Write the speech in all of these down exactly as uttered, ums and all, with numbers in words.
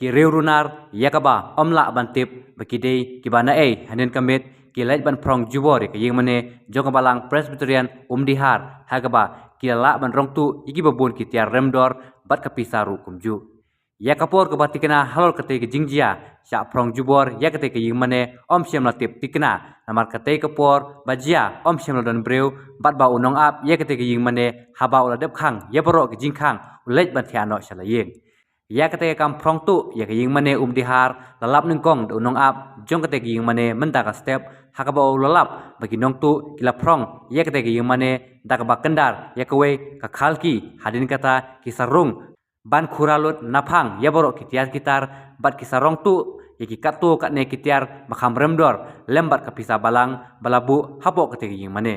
Ki riew runar ïa kaba ym lah ban tip ba ki dei kiba naei, hadien ka miet ki leit ban phrong jubor ïa ka ïingmane jong ka Balang Presbyterian Umdihar, ha kaba ki la lah ban rong tuh ïa kiba bun ki tiar remdor bad ka pisa ruh kumjuh. Ïa ka por kaba tikna halor katei ka jingjia shah phrong jubor ïa katei ka ïingmane ym shym la tip tikna, namar katei ka por ba jia ym shym la don briew bad ba u nongap ïa katei ka ïingmane haba u la dep khang ïa baroh ki jingkhang u leit ban thiah noh sha la ïing. Ïa katei ka kam phrong tuh ïa ka ïingmane Umdihar la lap nyngkong da u nongap jong katei ka ïingmane mynta ka step, ha kaba u la lap ba ki nongtuh ki la phrong ïa katei ka ïingmane da kaba kyndar ïa kawei ka khalki, hadien kata ki sa rung ban khura lut naphang ïa baroh ki tiar ki tar bad ki sa rong tuh ïa ki katto katne ki tiar ba kham remdor lem bad ka pisa balang ba la buh hapoh katei ka ïingmane.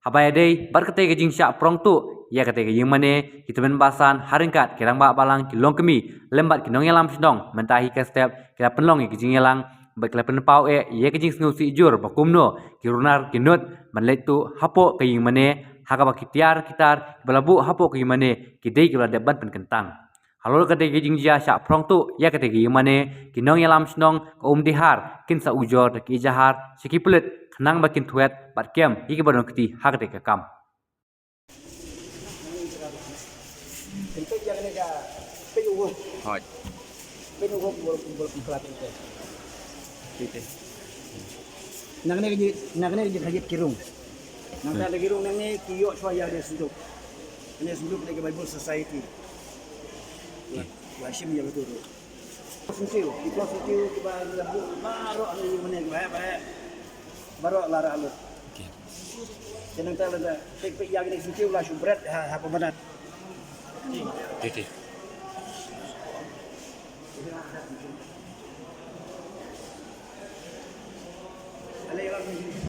Haba ïadei bad katei ka jingshah phrong tuh ïa katei ka ïingmane, ki tymmen basan ha ryngkat ki rangbah balang, ki longkmie lem bad ki nongïalam shnong mynta hi ka step ki la pynlong ïa ki jingïalang bad ki la pynpaw eh ïa ki jingsngewsih jur ba kumno ki runar ki nud ban leit tuh hapoh ka ïingmane, ha kaba ki tiar ki tar kiba la buh hapoh ka ïingmane ki dei kiba la dep ban pynkyntang. Halor katei ka jingjia shah phrong tuh ïa katei ka ïingmane, ki nongïalam shnong ka Umdihar kin sa ujor da ki ijahar sha ki pulit khnang ba kin thwet bad kem ïa kiba don kti ha katei ka kam. Hooid. Nangne ka jingkhang ïit ki rung. Nangta da ki rung nangne ki ïoh shuwa ïa kane ka synduk. Kane ka synduk dei ka Bible Society. La shim ïa katu ruh. Syntiew, ki syntiew kiba la buh baroh ha ïingmane kiba heh ba heh. Baroh la rah lut. Te nangta la da peit peit ïa kane ka syntiew la shu bret ha ha pynbanat.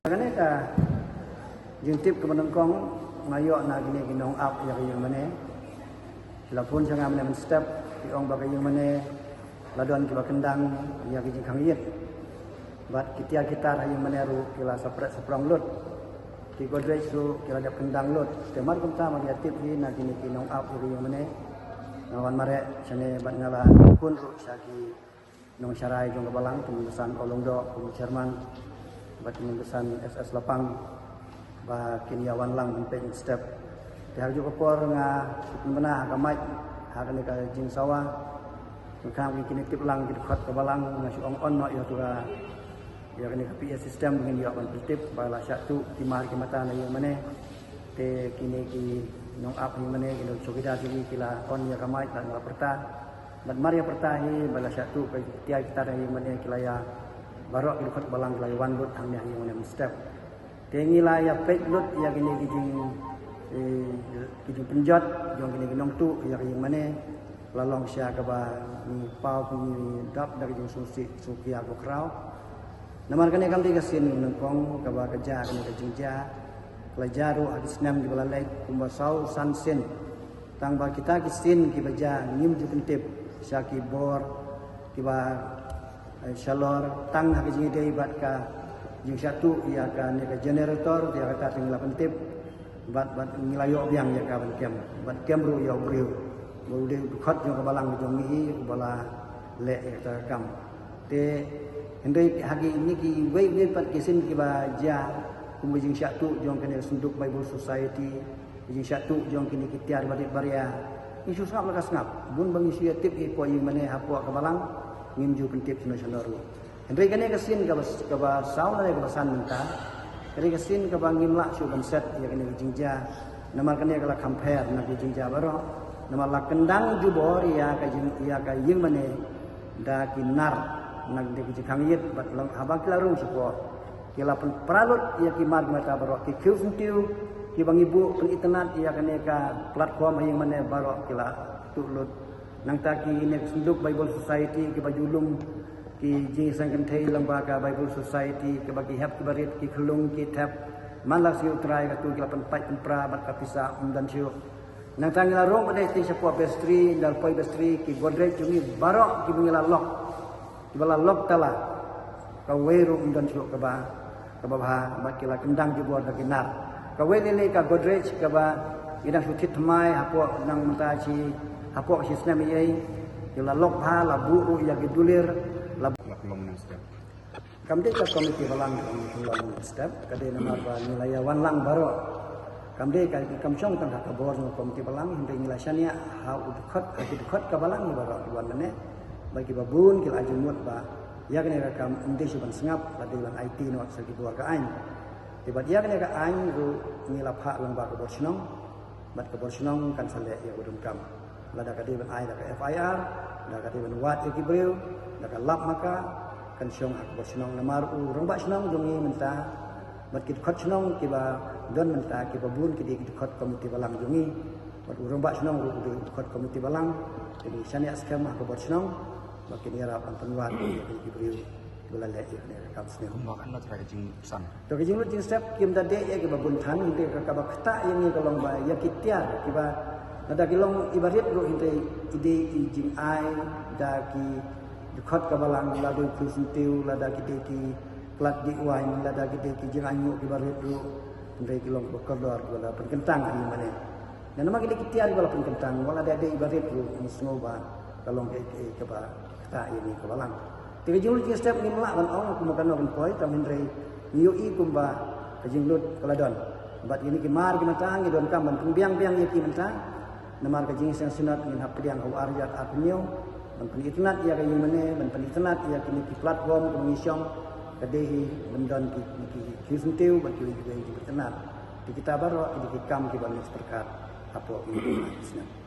Kane ka jingtip kaba nyngkong nga ïoh na kine ki nongap ïa ka ïingmane. Ki la phone sha nga mynne mynstep, ki ong ba ka ïingmane la don kiba kyndang ïa ki jingkhang ïit. Bad ki tiar ki tar ha ïingmane ruh ki la sapret saprong lut. Ki godrej ruh ki la dep kyndang lut. Te mar kumta ma nga ïatip hi na kine ki nongap ïa ka ïingmane. Nga wan mareh shane bad nga la phone ruh sha ki nongsharai jong ka balang, ki nongbasan Kolongdoh kum u chairman bad ki nongbasan S S Lapang ba kin ïa wan lang ban peit mynstep. Te ha kajuh ka por nga pynbna ha ka mic ha kane ka jingsawa. Tangba kine tip lang ki dkhot ka balang, nga shu ong on noh ïa tu ka, ïa kane ka P A system ba ngin ïoh ban pyntip ba la shah tuh ki mar ki mata na ïingmane. Te kine ki nongap ïingmane, ki nong chowkidar jong ngi ki la on ïa ka mic bad nga la pyrta. Bad mar ïa pyrta hi ba la shah tuh ka tiar ki tar ïingmane, ki la ïa, baroh ki dkhot balang ki la ïa wan lut hangne ha ïingmane mynstep. Te ngi la ïa peit lut ïa kine ki jing, eh, ki jingpynjot jong kine ki nongtuh ïa ka ïingmane. La long sha kaba ngi paw, ngi dap da ka jingsngewsih sngewkhia khraw. Namar kane kam dei ka sien nyngkong kaba ka jia kane ka jingjia. Ka la jia ruh ha ki snem kiba la leit kumba saw san sien. Tangba kita ki sien kiba jia ngim ju pyntip sha ki bor kiba, eh, shalor tang ha ka jingïadei bad ka jingshah tuh ïa kane ka generator, ïa kata te ngi la pyntip. Bad, bad ngi la ïoh biang ïa ka ban kem. Bad kem ruh ïa u briew ba u dei u dkhot jong ka balang jong ngi hi uba la leh ïa kata ka kam. Te hynrei ha kine kiwei kiwei pat ki sien kiba jia kum ka jingshah tuh jong kane ka synduk Bible Society, ka jingshah tuh jong kine ki tiar barit baria. Ngi shu sngap la ka sngap. Bun ba ngi shu ïatip ïa ka ïingmane hapoh ka balang, ngim ju pyntip shano shano ruh. Hynrei kane ka sien kaba, kaba saw lane kaba san mynta. Kane ka sien kaba ngim lah shuh ban set ïa kane ka jingjia. Namar kane ka la kham pher na ki jingjia baroh. Namar la kyndang jubor ïa ka jing, ïa ka ïingmane da ki nar, na ki jingkhang ïit bad long haba ki la rung shapoh. Ki la pynpra lut ïa ki mar ki mata baroh, ki khiew syntiew kiba ngi buh pynitynnad ïa kane ka platform ha ïingmane baroh ki la tuh lut. Nangta kine ki synduk Bible Society kiba ju lum ki jingseng kynthei lyngba ka Bible Society, kiba ki hep kiba rit, ki khyllung ki thep. Man la siew trai katu ki la pynpait pynpra bad ka pisa ym don shuh. Nangta ngi la rung bad dei shapoh vestry, ynda la poi vestry, ki Godrej jong ngi baroh kiba ngi la lock, kiba la lock tala. Kawei ruh ym don shuh kaba, kaba bha, bad ki la kyndang jubor da ki nar. Kawei lei lei ka Godrej kaba ngi dang shu thied thymmai hapoh nang mynta shi, hapoh shi snem ïa, ki la lock bha, la buh ruh ïa ki dulir, la Kam dei ka komiti balang jong ngi, long step, ka dei namar ba ngi la ïa wan lang baroh. Kam dei ka, kam shong tang ha ka bor jong ka komiti balang, hynrei ngi la shaniah ha u dkhot, ha ki dkhot ka balang ngi baroh ki wan mynne. Ba kiba bun ki la ai jingmut ba ïa kane ka kam ym dei shuh ban sngap, la dei ban aiti noh sha ki bor ka aiñ. Te bad ïa kane ka aiñ ruh ngi la phah lyngba ka bor shnong. Bad ka bor shnong kan sa leh ïa u donkam. Lada ka dei ban ai da ka F I R, lada ka dei ban wad ïa ki briew, lada ka lap ma ka, kan shong ha ka bor shnong namar u rangbah shnong jong ngi mynta. Bad ki dkhot shnong kiba don mynta kiba bun ki dei ki dkhot komiti balang jong ngi. Bad u rangbah shnong ruh u dei u dkhot komiti balang. Te ngi shaniah skhem ha ka bor shnong. Ba kin ïarap ban pynwad ïa ki briew kiba la leh ïa kane ka kam sniew. Kumba katno trai ka jingsan. To ka jinglut jingstep kim da dei ïa kiba bun than, hynrei ka kaba ktah ïa ngi ka long ba ïa ki tiar kiba lada ki long iba rit ruh hynrei i dei i jingai da ki dkhot ka balang, lada ki syntiew, lada ki dei ki khlad dih waiñ, lada ki dei ki jingainguh kiba rit ruh hynrei ki long kiba kordor kiba la pynkyntang ha ïing mane. Ngan namar ki dei ki tiar kiba la pynkyntang, wat la dei dei iba rit ruh ngi sngew ba ka long kaei kaei kaba ktah ïa ngi ka balang. Te ka jinglut jingstep ngim lah ban ong kumba kano kan poi, tang hynrei ngi ïohi kumba ka jinglut ka la don. Bad ïa kine ki mar ki mynta ngi donkam ban pynbiang biang ïa ki mynta. Namar ka jingïaseng synod ngin hap pdiang ha u ar hajar arphew hynñiew ban pynitynnad ïa ka ïing mane, ban pynitynnad ïa kine ki platform kiba ngi shong. Ka dei hi ban don ki, ki, ki, ki syntiew bad kiwei kiwei ki pynitynnad. Te kita baroh ki dei ki kam kiba ngi pyrkhat hapoh kine ki snem.